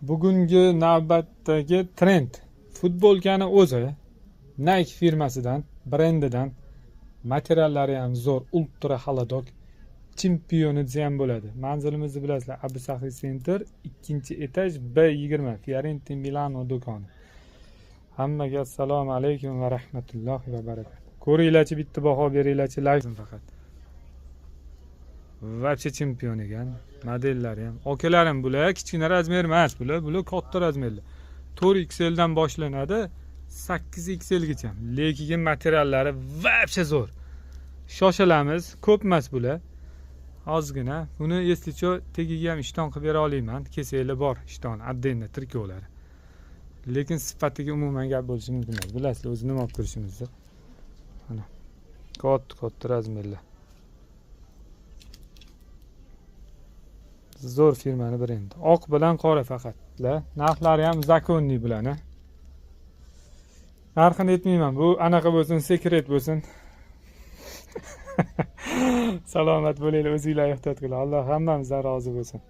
Bugungi navbatdagi trend futbolkani o'zi Nike firmasidan, brendidan, materiallari ham zo'r, ultra холодок, chempioni desa ham bo'ladi. Manzilimizni bilasizlar, Abu Saxiy Center, 2 etaj, B20, Fiorenti Milano do'koni. Hammaga assalomu alaykum va rahmatullohi va barakatuh. Ko'ringlarchi, bitta baho beringlarchi, layk faqat. Вообще chempion ekan, modellari ham. Akalarim, bular kichkina razmer emas, bular katta razmerlar. 4 XL dan boshlanadi, 8 XL gacha. Lekin materiallari вообще zo'r. Shoshilamiz, ko'p emas bular. Ozgina. Buni, если что, tagiga ham ishton qilib bera olaman. Kesanglar, bor ishton, отдельно trikolar. Lekin sifatiga umuman gap bo'lishi mumkin emas. Bilasizlar, o'zi nima olib turishimizni. Mana. Katta katta razmerlar. Zo'r firmani brendi. Oq bilan qora faqat. Narxlari ham законный bularni. Narxini aytmayman. Bu anaqa bo'lsin, секрет bo'lsin. Salomat bo'linglar, o'zinglar ehtiyot qilinglar. Alloh hammamizdan rozi bo'lsin.